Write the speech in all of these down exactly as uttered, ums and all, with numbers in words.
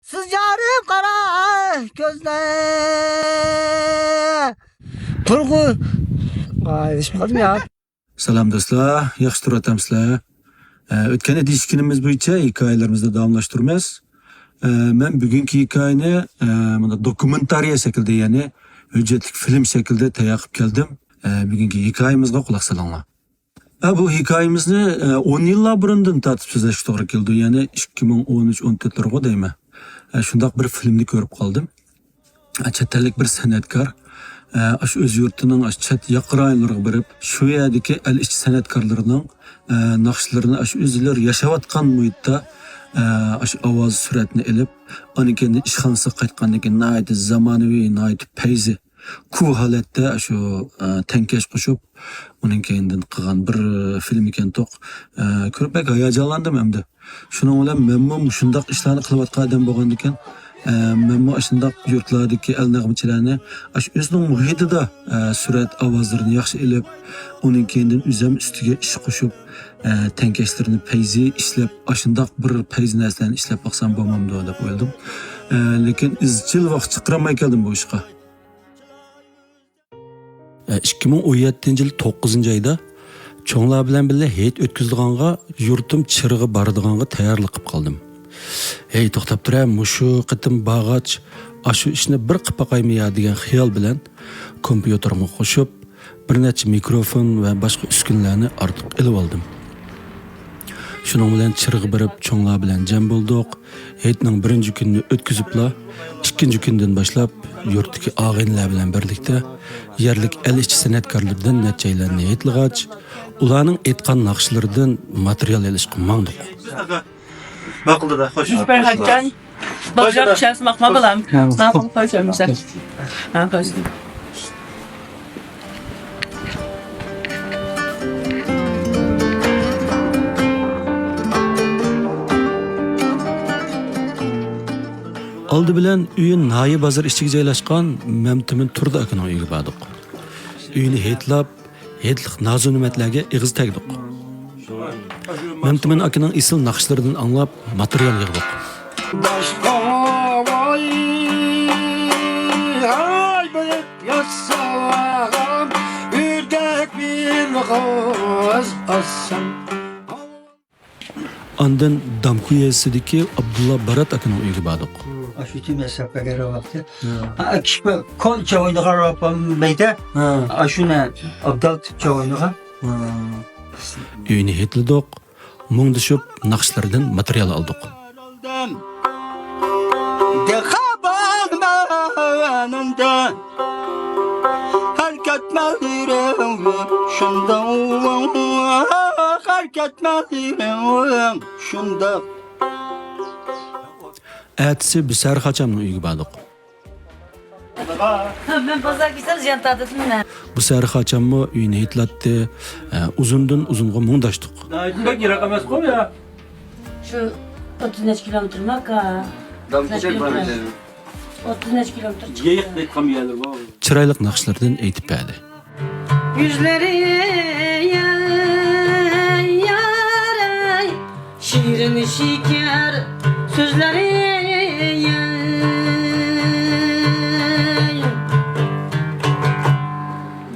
سىز يارىم قارا كۆزلەر. تۇرغۇ-، ئاي، ئېلىشىپ قالدىم يا. سالام دوستلار، ياخشى تۇرۇۋاتامسىلەر؟ ئە، ئۆتكەندە دېيىشكىنىمىز بويىچە ھېكايىلىرىمىزنى داۋاملاشتۇرىمىز. ئە، مەن بۈگۈنكى ھېكايىنى، ئە، مۇنداق دوكۇمېنتارىيە شەكلىدە، يەنى ھۆججەتلىك فىلىم شەكلىدە تەييار قىلىپ كەلدىم. ئە، بۈگۈنكى ھېكايىمىزغا قۇلاق سېلىڭلار. ئە، بۇ ھېكايىمىزنى، ئە، ئون يىللار بۇرۇندىن تارتىپ سۆزلەشكە توغرا كېلىدۇ، يەنى ئىككى مىڭ ئون ئۈچ، ئون تۆتلىرىغۇ دەيمەن. ئە، شۇنداق بىر فىلىمنى كۆرۈپ قالدىم. ئە، چەت ئەللىك بىر سەنئەتكار، ئە، ئاشۇ ئۆز يۇرتىنىڭ ئاشۇ چەت ياقا رايونلىرىغا بېرىپ، شۇ يەردىكى ئەل ئىچى سەنئەتكارلىرىنىڭ، ئە، ناخشىلىرىنى ئاشۇ ئۆزلىرى ياشاۋاتقان مۇھىتتا، ئە، ئاشۇ ئاۋاز سۈرئەتنى ئېلىپ، ئاندىن كېيىن ئىشخانىسىغا قايتقاندىن كېيىن ناھايىتى زامانىۋى، ناھايىتى پەيزى، كۇ ھالەتتە شۇ، ئە، تەڭكەش قوشۇپ، ئۇنىڭ كەينىدىن قىلغان بىر فىلىم ئىكەنتۇق. ئە، كۆرۈپ بەك ھاياجانلاندىم ئەمدى. شۇنىڭ بىلەن مەنمۇ مۇشۇنداق ئىشلارنى قىلىۋاتقان ئادەم بولغاندىكىن، ئە، مەنمۇ ئاشۇنداق يۇرتلاردىكى ئەل نەغمىچىلەرنى ئاشۇ ئۆزىنىڭ مۇھىتىدا، ئە، سۈرئەت ئاۋازلىرىنى ياخشى ئېلىپ، ئۇنىڭ كەينىدىن ئۆزۈم ئۈستىگە ئىش قوشۇپ، ئە، تەڭكەشلىرىنى پەيزى ئىشلەپ، ئاشۇنداق بىر پەيزى نەرسىلەرنى ئىشلەپ باقسام بولمامدۇ دەپ ئويلىدىم. ئە، لېكىن ئىزچىل ۋاقىت چىقىرالماي كەلدىم بۇ ئىشقا. ئىككى مىڭ ئون يەتتىنچى يىل توققۇزىنچى ئايدا چوڭلار بىلەن بىللە ھېيت ئۆتكۈزىدىغانغا، يۇرتۇم چىرىغا بارىدىغانغا تەييارلىق قىلىپ قالدىم. ھەي، توختاپ تۇرە، مۇشۇ قېتىم بارغاچ ئاشۇ ئىشنى بىر قىلىپ باقايمۇ يا دېگەن خىيال بىلەن كومپيۇتېرغا قوشۇپ، بىر نەچچە مىكروفون ۋە باشقا ئۈسكۈنىلەرنى ئارتۇق ئېلىۋالدىم. شۇنىڭ بىلەن چىرىغا بېرىپ، چوڭلار بىلەن جەم بولدۇق. ھېيتنىڭ بىرىنچى كۈنىنى ئۆتكۈزۈپلا، ئىككىنچى كۈندىن باشلاپ يۇرتتىكى ئاغىنىلەر بىلەن بىرلىكتە يەرلىك ئەل ئىچى سەنئەتكارلىرىدىن نەچچەيلەننى ھېيتلىغاچ، ئۇلارنىڭ ئېيتقان ناخشىلىرىدىن ماتېرىيال ئېلىشقا ماڭدۇق. ماقۇلدى-دە، خوش. مۇشبەرھەتجان، باغلاپ چۈشەرسىز، ماقۇل بالام. ماقۇل، خوش ئۆمسەن. ھە، خوش. ئالدى بىلەن ئۆيى ناھىيە بازىرى ئىچىگە جايلاشقان مەمتىمىن تۇردى ئاكىنىڭ ئۆيىگە باردۇق. ئۆيىنى ھېيتلاپ، ھېيتلىق نازۇنېمەتلەرگە ئېغىز تەگدۇق. مەمتىمىن ئاكىنىڭ ئېسىل ناخشىلىرىدىن ئاڭلاپ، ماتېرىيال يىغدۇق. باش قوۋاي، ھاي بىلىپ ياسىغان ئۆردەك بىلغاز ئاسسام. ئاندىن دامكۇ يېزىسىدىكى ئابدۇللا بارات ئاكىنىڭ ئۆيىگە باردۇق. ئاشۇ تۈم ھېسابقا كىرىۋاپتۇ. ھە. ھە، كىشى كونچا ئوينىغان راپام مەيدە. ھە. ئاشۇنى ئابدال تۈپچە ئوينىغان. ھە. ئۆينى ھېيتلىدۇق، مۇڭدىشىپ ناخشىلىرىدىن ماتېرىيال ئالدۇق. دەخا باغمانىمدا ھەرىكەتمەنلىرىڭ شۇنداق، ھەرىكەتمەنلىرىڭ شۇنداق. ئەتىسى بىسەرى خاچامنىڭ ئۆيىگە باردۇق. مەن بازار كەتسەم زىيان تارتىدىمەن. بىسەرى خاچاممۇ ئۆينى ھېيتلاتتى. ئۇزۇندىن ئۇزۇنغا مۇڭداشتۇق. ناھايىتى بەك يىراق ئەمەسقۇ يا؟ شۇ ئوتتۇز نەچچە كىلومېتىر ماكا. دامكۇ چەك بار ئىدى. ئوتتۇز نەچچە كىلومېتىر چىقتى. يېيىق دەيدىغان يەرلىرى بار. چىرايلىق ناخشىلىرىدىن ئېيتىپ بەردى. يۈزلىرى ياراي، شېرىن شېكەر سۆزلىرى.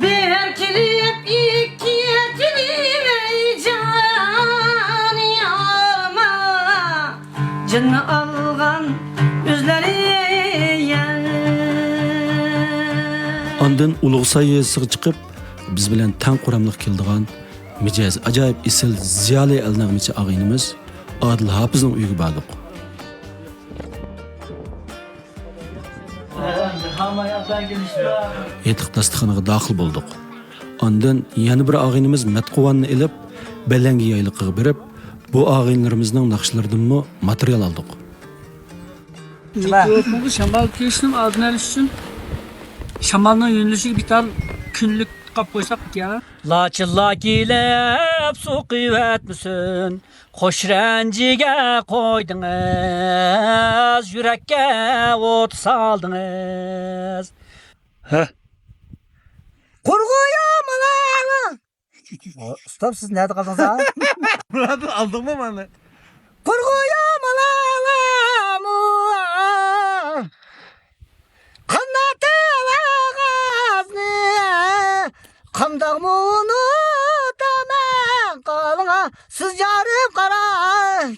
بىر كېلىپ ئىككى كېلىمەي جان يارما. جېنىنى ئالغان ئۆزلىرى. ئاندىن ئۇلۇغ ساي يېزىسىغا چىقىپ، بىز بىلەن تەڭ قۇراملىق كېلىدىغان مىجەزى ئاجايىپ ئېسىل زىيالىي ئەلنەغمىچى ئاغىنىمىز ئادىل ھاپىزنىڭ ئۆيىگە باردۇق. ھېيتلىق داستىخىنىغا داخىل بولدۇق. ئاندىن يەنە بىر ئاغىنىمىز مەتقۇۋاننى ئېلىپ، بەلەڭگە يايلىقىغا بېرىپ، بۇ ئاغىنىلىرىمىزنىڭ ناخشىلىرىدىنمۇ ماتېرىيال ئالدۇق. مىكروفونغا شامال كىرىشتىن ئالدىن ئېلىش ئۈچۈن شامالنىڭ يۆنىلىشىگە بىر تال كۈنلۈك قاپ قويساق يا. لاچىنلار كېلىپ سۇ قۇيۇۋەتمىسۇن. خوش رەنجىگە قويدىڭىز، يۈرەككە ئوت سالدىڭىز. ھە. قۇرغۇ يامىلىڭ. ئۇستام، سىز نەدە قالدىڭىز ھە؟ بۇلاردىن ئالدىڭمۇ مانا؟ قۇرغۇ يامىلىڭ.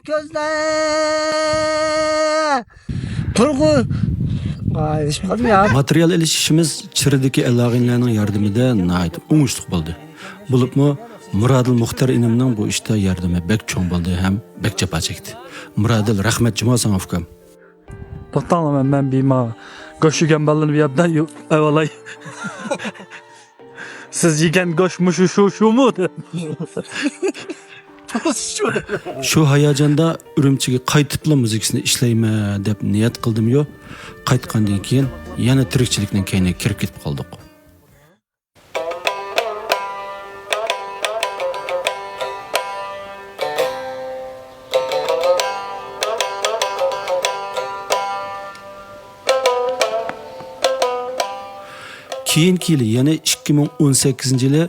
كۆزلەر تۇرغۇ. ئاي، ئېلىشىپ قالدىم يا. ماتېرىيال ئېلىشىشىمىز چىردىكى ئەلاقىنلەرنىڭ ياردىمىدە ناھايىتى ئوڭۇشلۇق بولدى. بولۇپمۇ مۇرادىل مۇختەر ئىنىمنىڭ بۇ ئىشتا ياردىمى بەك چوڭ بولدى ھەم بەك جاپا چەكتى. مۇرادىل، رەھمەت جۇمۇ ساڭا ئۇكام. توختاڭلار، مەن، مەن بىما گۆش يېگەن بالىنى بۇ يەردە يۇ-، ئەۋالاي. سىز يېگەن گۆش مۇشۇ، شۇ، شۇمۇ؟ شۇ ھاياجاندا ئۈرۈمچىگە قايتىپلا مۇزىكىسىنى ئىشلەيمەن دەپ نىيەت قىلدىميۇ، قايتقاندىن كېيىن يەنە تىرىكچىلىكنىڭ كەينىگە كىرىپ كېتىپ قالدۇق. كېيىنكى يىلى، يەنى ئىككى مىڭ ئون سەككىزىنچى يىلى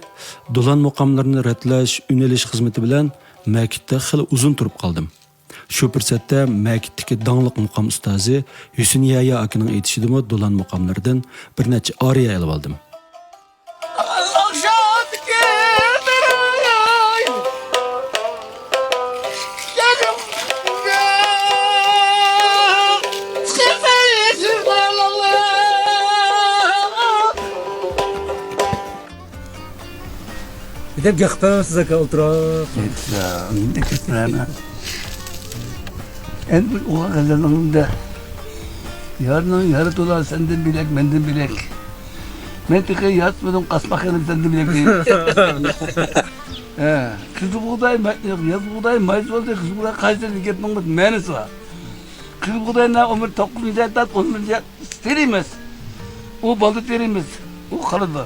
دولان مۇقاملىرىنى رەتلەش، ئۈن ئېلىش خىزمىتى بىلەن مەكىتتە خېلى ئۇزۇن تۇرۇپ قالدىم. شۇ پۇرسەتتە مەكىتتىكى داڭلىق مۇقام ئۇستازى ھۈسنى يەھيا ئاكىنىڭ ئېيتىشىدىمۇ دولان مۇقاملىرىدىن بىر نەچچە ئارىيە ئېلىۋالدىم. بىر دەپ گەپ قىلىپ بەرمەمسىز، ئاكا، ئولتۇراق. ئەمدى بىر ئوغۇل غەزەلنىڭ يارنىڭ يارى تولا سەندىن بۆلەك، مەندىن بۆلەك. مەن تېخى ياتمىدىم، قاسماق يەنە سەندىن بۆلەك دەيدۇ. ھە، قىزىل بۇغداي، ياز بۇغداي، مايس بولدى، قىزىل بۇغداي قايسى دېگەن گەپنىڭ مەنىسى بار. قىزىل بۇغداينى ئون بىر، توققۇزىنچى ئايدا، ئون بىرىنچى ئايدا تېرىيمىز. ئۇ بالدا تېرىيمىز. ئۇ قالىدۇ.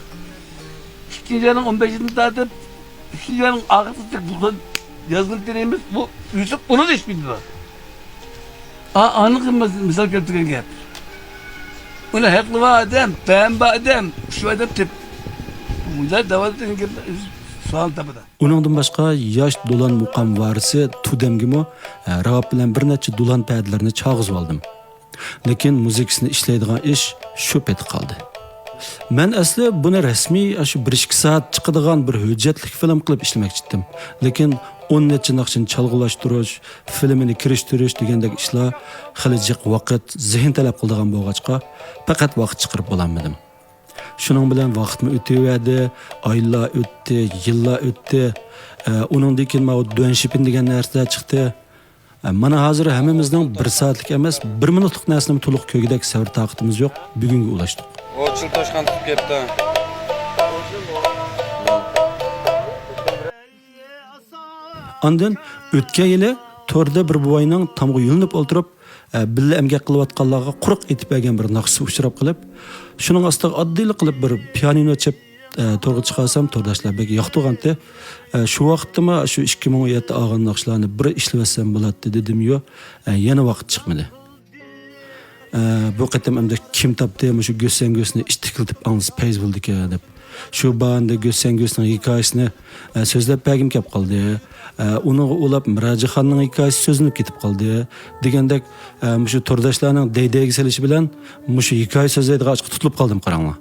ئىككىنچى ئاينىڭ ئون بەشىدىن تارتىپ، ئۈچىنچى ئاينىڭ ئاخىرىغىچە بۇ خىل يازغىلى تېرىيمىز. بۇ ئۆسۈپ، ئۇنى ئىش بىلىدۇ. ئا-، ئانىقى مىس-، مىسال كەلتۈرگەن گەپ. ئۇنى ھەقلى بار ئادەم، پەم بار ئادەم، ئۇشۇ ئادەم تېپ-، مۇنداق داۋالىتىدىغان گەپلەر ئۆزى سوئال تاپىدۇ. ئۇنىڭدىن باشقا ياش دولان مۇقام ۋارىسى تۇدەمگىمۇ، ئە، راۋاب بىلەن بىر نەچچە دولان پەدىلىرىنى چاغىزىۋالدىم. لېكىن مۇزىكىسىنى ئىشلەيدىغان ئىش شۇ پېتى قالدى. مەن ئەسلى بۇنى رەسمىي ئاشۇ بىر ئىككى سائەت چىقىدىغان بىر ھۆججەتلىك فىلىم قىلىپ ئىشلىمەكچىدىم. لېكىن ئون نەچچە ناخشىنى چالغۇلاشتۇرۇش، فىلىمىنى كىرىشتۈرۈش دېگەندەك ئىشلار خېلى جىق ۋاقىت، زېھىن تەلەپ قىلىدىغان بولغاچقا، پەقەت ۋاقىت چىقىرىپ بولالمىدىم. شۇنىڭ بىلەن ۋاقىتمۇ ئۆتۈۋەردى، ئايلار ئۆتتى، يىللار ئۆتتى. ئە، ئۇنىڭدىن كېيىن ماۋۇ دۈەنشىپىن دېگەن نەرسىلەر چىقتى. ئە، مانا ھازىر ھەممىمىزنىڭ بىر سائەتلىك ئەمەس، بىر مىنۇتلۇق نەرسىنىمۇ تولۇق كۆرگۈدەك سەۋر تاقىتىمىز يوق، بۈگۈنگە ئۇلاشتۇق. ئوچۇل توشقان تۇتۇپ كەپتۇ. ئاندىن ئۆتكەن يىلى توردا بىر بوۋاينىڭ تامغا يۆلىنىپ ئولتۇرۇپ، ئە، بىللە ئەمگەك قىلىۋاتقانلارغا قۇرۇق ئېيتىپ بەرگەن بىر ناخشىسى ئۇچراپ قېلىپ، شۇنىڭ ئاستىغا ئاددىيلا قىلىپ بىر پىيانىنو چېپ، ئە، تورغا چىقارسام، تورداشلار بەك ياقتۇرغانتى. ئە، شۇ ۋاقىتتىمۇ شۇ ئىككى مىڭ ئون يەتتە ئالغان ناخشىلارنى بىر ئىشلىۋەتسەم بولاتتى دېدىميۇ، ئە، يەنە ۋاقىت چىقمىدى. ئە، بۇ قېتىم ئەمدى كىم تاپتى، مۇشۇ گۆسەن گۆسنى ئىتتىكلىتىپ ئاڭلىسا پەيز بولىدىكەن دەپ. شۇ باھانىدە گۆسەن گۆسنىڭ ھېكايىسىنى، ئە، سۆزلەپ بەرگۈم كەپ قالدى. ئە، ئۇنىڭغا ئۇلاپ مىراجىخاننىڭ ھېكايىسى سۆزلىنىپ كېتىپ قالدى. دېگەندەك، ئە، مۇشۇ تورداشلارنىڭ دەي-دەيگە سېلىشى بىلەن مۇشۇ ھېكايە سۆزلەيدىغان ئاچقا تۇتۇلۇپ قالدىم، قاراڭلار.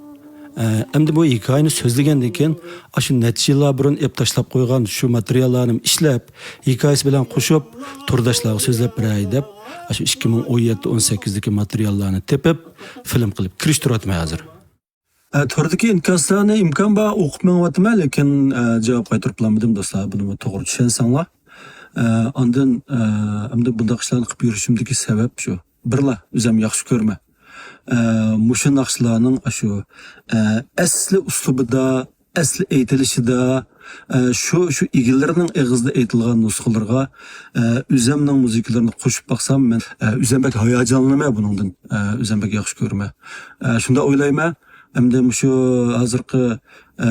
ئە، ئەمدى بۇ ھېكايىنى سۆزلىگەندىن كېيىن، ئاشۇ نەچچە يىللار بۇرۇن ئېپ تاشلاپ قويغان شۇ ماتېرىياللارنى ئىشلەپ، ھېكايىسى بىلەن قوشۇپ، تورداشلارغا سۆزلەپ بېرەي دەپ، ئاشۇ ئىككى مىڭ ئون يەتتە ئون سەككىزدىكى ماتېرىياللارنى تېپىپ، فىلىم قىلىپ كىرىشتۈرۈۋاتىمەن ھازىر. ئە، توردىكى ئىنكاسلارنى ئىمكان بار ئوقۇپ مېڭىۋاتىمەن، لېكىن، ئە، جاۋاب قايتۇرۇپلانمىدىم، دوستلار، بۇنىمۇ توغرا چۈشەنسەڭلار. ئە، ئاندىن، ئە، ئەمدى بۇنداق ئىشلارنى قىلىپ يۈرۈشۈمدىكى سەۋەب شۇ. بىرلا، ئۆزۈم ياخشى كۆرىمەن. ئە، مۇشۇ ناخشىلارنىڭ ئاشۇ، ئە، ئەسلى ئۇسلۇبىدا، ئەسلى ئېيتىلىشىدا، ئە، شۇ، شۇ ئىگىلىرىنىڭ ئېغىزىدا ئېيتىلغان نۇسخىلىرىغا، ئە، ئۆزەمنىڭ مۇزىكىلىرىنى قوشۇپ باقسام، مەن، ئە، ئۆزەم بەك ھاياجانلىنىمەن بۇنىڭدىن. ئە، ئۆزەم بەك ياخشى كۆرىمەن. ئە، شۇنداق ئويلايمەن. ئەمدى مۇشۇ ھازىرقى، ئە،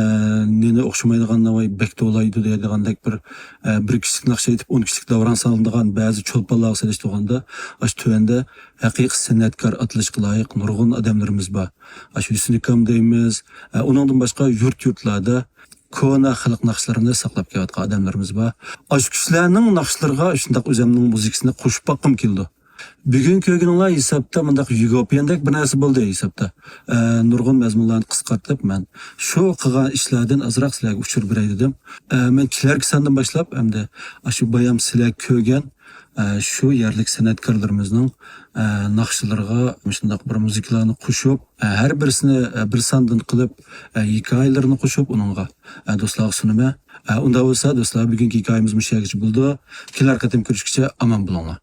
نېنى ئوخشىمايدىغان ناۋاي بەك توۋلايدۇ دەيدىغاندەك بىر، ئە، بىر كىشىلىك ناخشا ئېيتىپ، ئون كىشىلىك داۋراڭ سالىدىغان بەزى چولپانلارغا سېلىشتۇرغاندا، ئاشۇ تۆۋەندە ھەقىقىي سەنئەتكار ئاتىلىشقا لايىق نۇرغۇن ئادەملىرىمىز بار. ئاشۇ ھۈسنىكام دەيمىز. ئە، ئۇنىڭدىن باشقا يۇرت-يۇرتلاردا كونا خەلق ناخشىلىرىنى ساقلاپ كېلىۋاتقان ئادەملىرىمىز بار. ئاشۇ كىشىلەرنىڭ ناخشىلىرىغا شۇنداق ئۆزەمنىڭ مۇزىكىسىنى قوشۇپ باققۇم كېلىدۇ. بۈگۈن كۆرگىنىڭلار ھېسابتا مۇنداق يۈگوپىيەندەك بىر نەرسە بولدى ھېسابتا. ئە، نۇرغۇن مەزمۇنلارنى قىسقارتىپ، مەن شۇ قىلغان ئىشلاردىن ئازراق سىلەرگە ئۇچۇر بېرەي دېدىم. ئە، مەن كېلەركى ساندىن باشلاپ، ئەمدى ئاشۇ بايام سىلەر كۆرگەن، ئە، شۇ يەرلىك سەنئەتكارلىرىمىزنىڭ، ئە، ناخشىلىرىغا مۇشۇنداق بىر مۇزىكىلارنى قوشۇپ، ئە، ھەر بىرسىنى، ئە، بىر ساندىن قىلىپ، ئە، ھېكايىلىرىنى قوشۇپ ئۇنىڭغا، ئە، دوستلارغا سۇنىمەن. ئە، ئۇنداق بولسا دوستلار، بۈگۈنكى ھېكايىمىز مۇشۇ يەرگىچە بولدى. كېلەر قېتىم كۆرۈشكىچە ئامان بولۇڭلار.